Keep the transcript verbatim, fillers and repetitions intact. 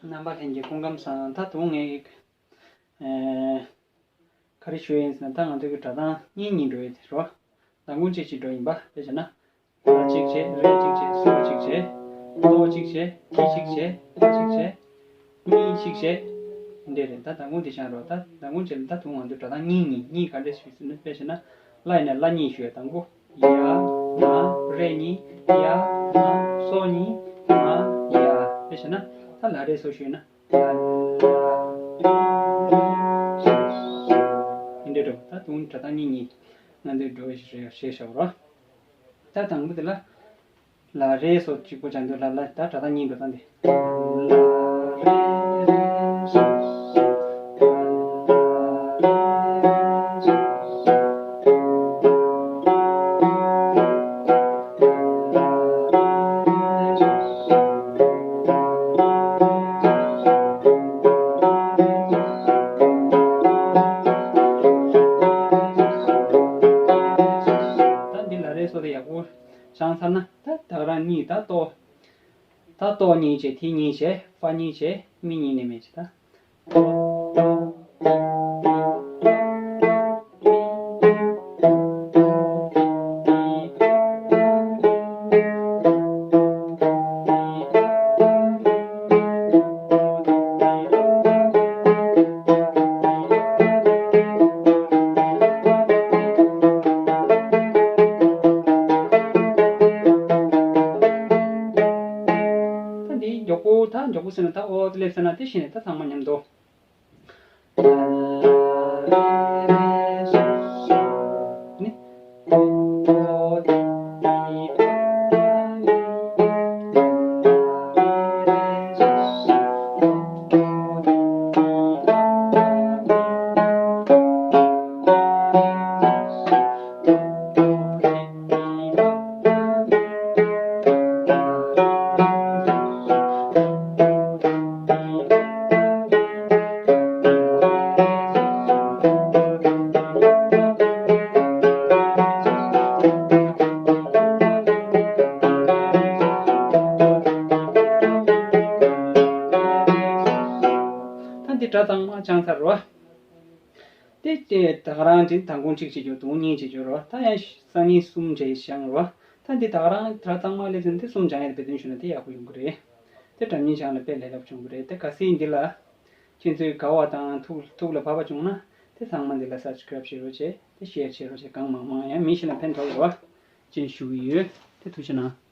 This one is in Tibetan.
རྣམ་པ་ལྷན་རྒྱས་སྐུ་ཁམས་བཟང་། ད་དུང་ངས་ཨེ་ག་རེ་ཞུ་ཡིན་ཟེར་ན། ད་ང་ཚོའི་གི་སྒྲ་གདངས་གཉིས་གཉིས་འགྲོ་ཡི་རོ། མདང་དགོང་གཅིག་གཅིག་འགྲོ་ཡིན་པ། དཔེ་བྱས་ན། ལ་གཅིག་བྱས། རེ་གཅིག་བྱས། སོ་གཅིག་བྱས། ཏོ་གཅིག་བྱས། ཐི་གཅིག་བྱས། ལ་གཅིག་བྱས། གཉིས་གཅིག་བྱས། འདི་རེད། ད་མདང་དགོང་འདི་བྱས་རོ། ད་མདང་དགོང་རྗེས་ལ་ད་དུང་ང་ཚོའི་སྒྲ་གདངས་གཉིས་གཉིས། གཉིས་ག་འདྲས་ཞུ་ཟེར་ན། དཔེ་བྱས་ན། ལ་ཡིན་ན་ལ་གཉིས་ཞུ་ཡ། དང་པོ་ཡ་མ། རེ་གཉིས་ཡ་མ། སོ་གཉིས་མ་ཡ། དཔེ་བྱས་ན། ད་ལ་རེ་སོགས་ཞུས་ན། ལ་ལ་རེ་རེ་སོ་སོ། འདི་འདྲ་འགྲོ། ད་དུང་སྒྲ་གདངས་གཉིས་གཉིས་ང་ཚོས་འགྲོ་བའི་རེ་ཞེས་བྱ་བ་རོ། ད་དང་པོ་དེ་ལ། ལ་རེ་སོགས་གཅིག་པོ་བྱ་འདུག་ལ་ལ། ད་སྒྲ་གདངས་གཉིས་འགྲོ་སྟངས་དེ། ལ་རེ་རེ་སོ་སོ། ལ་རེ་རེ་སོ་སོ། ད་འདི་ལ་རེ་སོགས་དེ་ཡག་པོ་སྦྱངས་ཚར་ན། ད་ད་ག་རང་གཉིས། ད་ཏོ། ད་ཏོ་གཉིས་བྱས། ཐི་གཉིས་བྱས། ཧྥ་གཉིས་བྱས། མི་གཉིས་ནས་མེད་བྱས། ད། ད་འདི་མགྱོགས་པོ། ད་མགྱོགས་པོ་ཟེར་ན། ད་འོ་དེ་སླེབས་ཚར་ན། དེ་བཞིན་ནས་ད་ཚང་མ་མཉམ་དུ། ད་འདི་སྒྲ་གཙང་མ་སྦྱངས་ཚར་རོ། དེ་དེ་ད་ག་རང་དེ་མདང་དགོང་གཅིག་བྱེད་རྒྱུ། དང་པོ་གཉིས་བྱེད་རྒྱུ་རོ། ད་ཡང་སང་ཉིན་གསུམ་བྱས་བཞག་རོ། ད་འདི་ད་ག་རང་སྒྲ་གཙང་མ་སླེབས་ཚར་ན། དེ་གསུམ་སྦྱངས་ཡས་དེ་དཔེ་སྟོན་ཞུས་ན་དེ་ཡག་པོ་ཡོང་གི་རེད། དེ་སྒྲ་སྙན་སྦྱངས་ན་དཔེ་ལས་སླ་པོ་བྱུང་གི་རེད། དེ་གལ་སྲིད་འདི་ལ་ཁྱེད་ཚོས་དགའ་བ་དང་ཐུགས་ཐུགས་ལ་བབས་པ་བྱུང་ན། དེ་ཚང་མ་འདི་ལ་སབ་སི་ཀེ་རེབ་བྱེད་རོགས་བྱེད། དེ་ཤེར་བྱེད་རོགས་བྱེད། གང་མང་མང་ཡང་མི་ཞིག་ལ་ཕན་ཐོགས་ཡོད་པ་ཅན་ཞུ་གི་ཡོད། དེ་ཐུགས་རྗེ་གནང་།